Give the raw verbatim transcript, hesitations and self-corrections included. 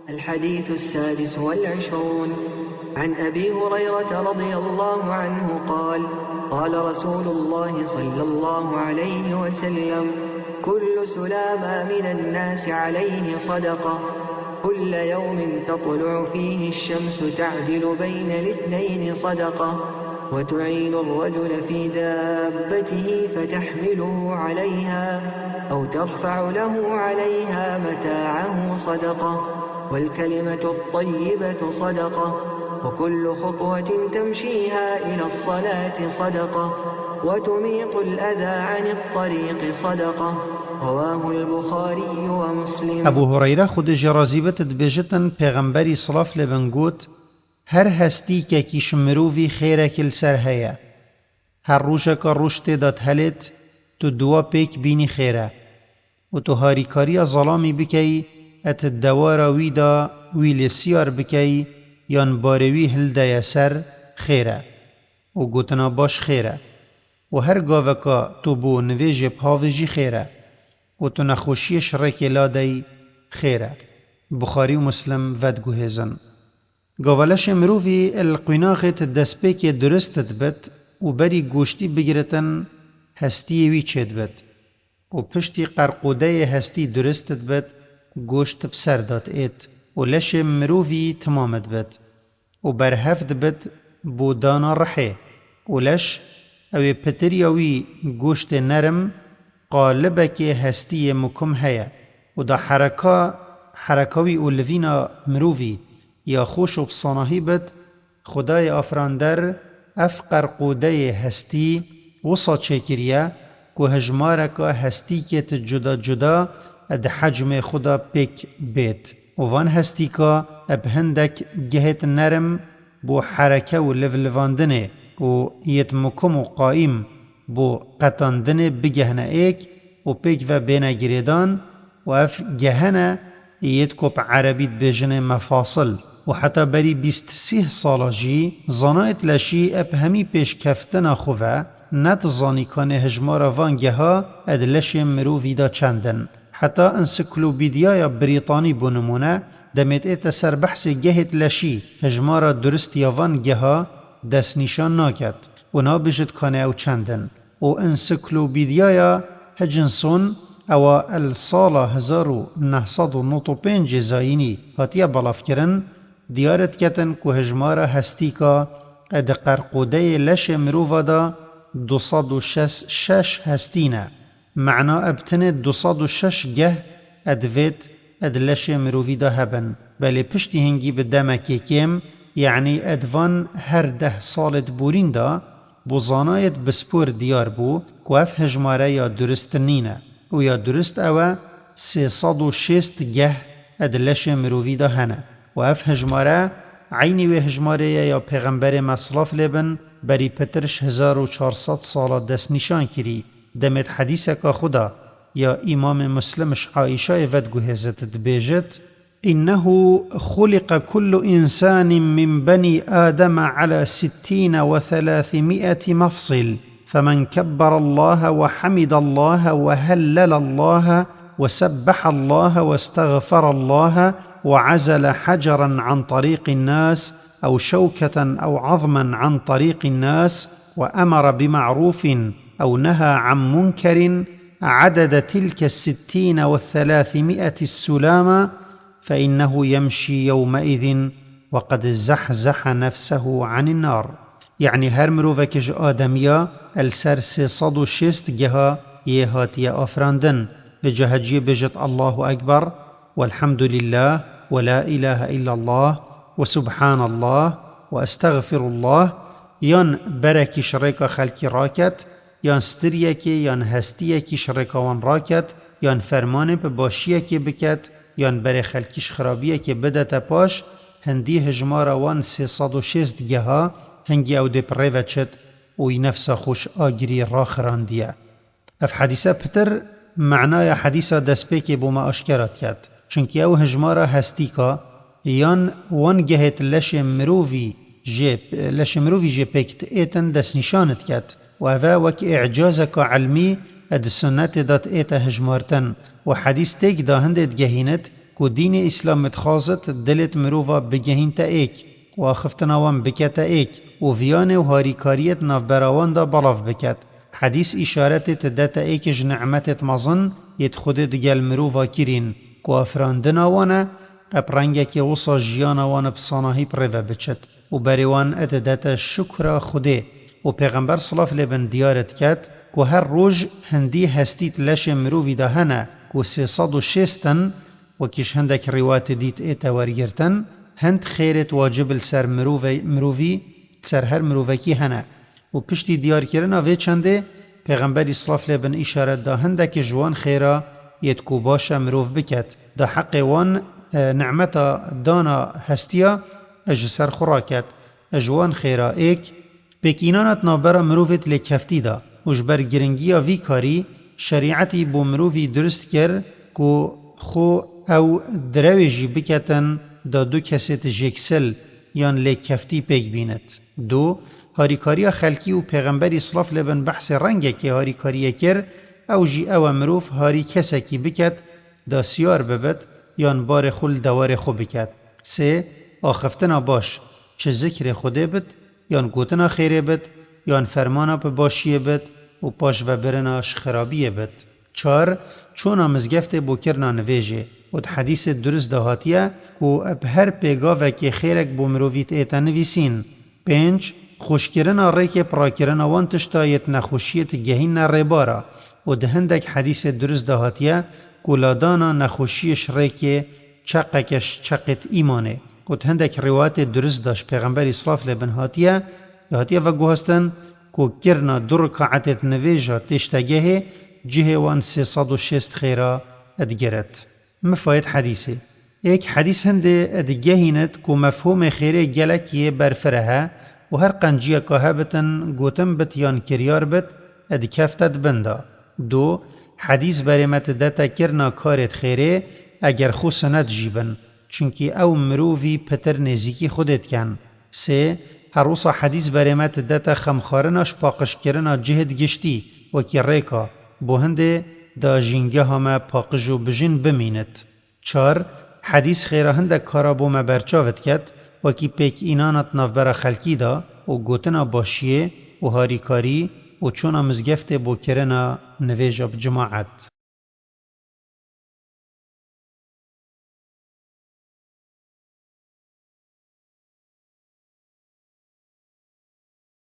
الحديث السادس والعشرون. عن أبي هريرة رضي الله عنه قال: قال رسول الله صلى الله عليه وسلم: كل سلامى من الناس عليه صدقة، كل يوم تطلع فيه الشمس تعدل بين الاثنين صدقة، وتعين الرجل في دابته فتحمله عليها، أو ترفع له عليها متاعه صدقة، والكلمة الطيبة صدقة، وكل خطوة تمشيها إلى الصلاة صدقة، وتميط الأذى عن الطريق صدقة. رواه البخاري ومسلم. Ebû Hureyre, Xwedê jê razî bit, dibêjitin, Pêxemberî, silav lê bin, got: Her hestîkekî ji mirovî xêrekî li ser heye. Her rojeka roj tê de dihelêt, tu dua pêk bînî xêr e. Û tu harîkariya zelamî bikeyî, et dewara wî de wî lê siyar bikeyî, yan barê wî hildeye ser, xêr e. Û gotina baş xêr e. Û her gaveka tu bo nivêjê bi havê jî xêr e. Û tu nexweşiyê ji rêkê ladeyî, xêr e. Buxarî û Muslim vediguhêzin. Gava leşê mirovî li qwînaxê di destpêkê durist dibit û berî goştî bigiritin, hestiyê wî çêdibit û piştî qerqûdeyê hestî durist dibit, goşt bi ser de diêt û leşê mirovî timam dibit û berhev dibit bo dana rihê û leş, ew ê pitiriya wî, goştê nerim, qalibekê hestiyê mukim heye û da hereka, hereka wî û livîna mirovî ya xweş û bi sanahî bit, Xwedayê afirander ev qerqûdeyê hestî wisa çêkiriye ku hejmareka hestîkêt cuda cuda di hecmê xwe de pêk bêt û van hestîka bi hindek gehêt nerim bo hereke û livlivandinê û yêt mukim û qaîm bo qetandinê bigehne êk û pêk ve bêne girêdan û ev gehene yêt ku bi erebî dibêjinê mefasil û heta berî bîst sîh sala jî zanayêt leşî bi hemî pêşkeftina xwe ve nedizanî kanê hejmara van geha di leşê mirovî de çend in. Heta Ensiklopîdyaya Brîtanî, bo nimûne, demêt ête ser behsê gehêt leşî, hejmara durist ya van geha destnîşan naket û nabêjit kanê ew çend in. Û Ensiklopîdyaya Hutchinson, ewa li sala hezar û neh sed û nod û pêncê zayînî hatiye belavkirin, diyar diketin ku hejmara hestîka di qerqûdeyê leşê mirova de du sed û şêst şeş hestî ne. Mena ev tenê du sed û şeş geh divêt di leşê mirovî de hebin. Belê piştî hingî bi demekê kêm, yanî di van her deh salêt borîn de, bo zanayêt bispor diyar bû ku ev hejmare ya durist nîne û ya durist ew e, sê sed û şêst geh di leşê mirovî de hene û ev hejmare eynî wê hejmarê ye ya Pêxemberê me, silav lê bin, berî pitir ji hezar û çar sed sala destnîşan kirî. Demêt hedîseka xwe de ya Îmamê Muslim ji Aîşayê vediguhêzit, dibêjit: إنه خلق كل إنسان من بني آدم على ستين وثلاثمائة مفصل، فمن كبر الله وحمد الله وهلل الله وسبح الله واستغفر الله وعزل حجرا عن طريق الناس أو شوكة أو عظما عن طريق الناس وأمر بمعروف أو نهى عن منكر عدد تلك الستين والثلاثمائة السلامى، فإنه يمشي يومئذ وقد زحزح نفسه عن النار. Yanî her mirovekî ji ademiya li ser sê sed û şêst geha yê hatiye afirandin. Vêca heciyê bêjit: Allahu Ekber, Welhamdulillah, we la îlahe îllallah, we subhanallah, we estexfirullah, yan berekî ji rêka xelkî raket, yan stiriyekê yan hestiyekî ji rêka wan raket, yan fermanê bi başiyekê biket, yan berê xelkî ji xirabiyekê bidete paş, hindî hijmara wan sê sed û şêst geha, hingî ew dê bi rê ve çit û wî nefsa xwe ji agirî raxirandiye. Ev hedîse pitir menaya hedîsa destpêkê bo me aşkera diket. Çunkî ew hijmara hestîka yan wan gehêt leşê mirovî jê, leşê mirovî jê pêk diêtin destnîşan diket û ev e wek îcazeka ilmî di sunnetê de diête hijmartin û hedîs têk de hindê digehînit ku dînê Îslamê dixwazit dilêt mirova bigehînte êk û axiftina wan bikete êk û viyanê û harîkariyêt navbera wan de belav biket. Hedîs îşaretê didete êk ji nimetêt mezin yêt Xwedê digel mirova kirîn, ku afirandina wan e, eb rengekê wisa jiyana wan bi sanahî bi rê ve biçit û berê wan didete şukra Xwedê. Û Pêxember silav lê bin diyar diket ku her roj hindî hestît leşê mirovî de hene ku sê sed û şêst in, wekî ji hindek rîwayetê dît ête wergirtin, hind xêrêt wacib li ser mirove-, mirovî, li ser her mirovekî hene. Û piştî diyarkirina vê çendê, Pêxemberî silav lê bin îşaret da hindekî ji wan xêra yêt ku baş e mirov biket, da heqê wan, e, nimeta dana hestiya ji ser xwe raket, ji wan xêra êk, pêkînanat navbera mirovêt lêkeftî da û ji ber giringiya vî karî şerîetî bo mirovî durist kir ku xwe ew direwê jî biketin da du kesêt jêksil yan lêkeftî pêk bînit. Du, harîkariya xelkî û Pêxemberî silav lê bin behsê rengekê harîkariyê kir, ew jî ew e mirov harî kesekî biket, da siyar bibit yan barê xwe li dewarê xwe biket. Sê, axiftina baş, çi zikrê Xwedê bit, yan gotina xêrê bit, yan fermana bi başiyê bit û paş ve birina ji xirabiyê bit. Çar, çûna mizgeftê bo kirina nivêjê û di hedîsê durist de hatiye ku bi her pêgavekê xêrek bo mirovî ête nivîsîn. Pênc, xweşkirina rêkê pirakirina wan tişta yêt nexweşiyê digehîne rêbara û di hindek hedîsê durist de hatiye ku ladana nexweşiyê ji rêkê çeqeke ji çeqêt îmanê û di hindek rîwayetê durist de ji Pêxemberî silav lê bin hatiye, hatiye veguhastin ku kirina du rikaetêt nivêja têştegehê cihê wan sê sed û şêst xêra digiret. Mifayet hedîsê. Êk hedîs hindê digehînit ku mefhûmê xêrê gelek yê berfireh e û her qenciyeka hebitin, gotin bit yan kiryar bit, dikefte di bin de. Du, hedîs berê me didete kirina karêt xêrê, eger xwe sinet jî bin, çunkî ew mirovî pitir nêzîkî Xwedê dikin. Sê, her wisa hedîs berê me didete xemxarina ji paqijkirina cihêt giştî, wekî rêka, bo hindê da jîngeha me paqij û bijîn bimînit. Çar, hedîs xêra hindek kara bo me berçav diket, wekî pêkînanat navbera xelkî de û gotina başiyê û harîkarî û çûna mizgeftê bo kirina nivêja bi cimaet.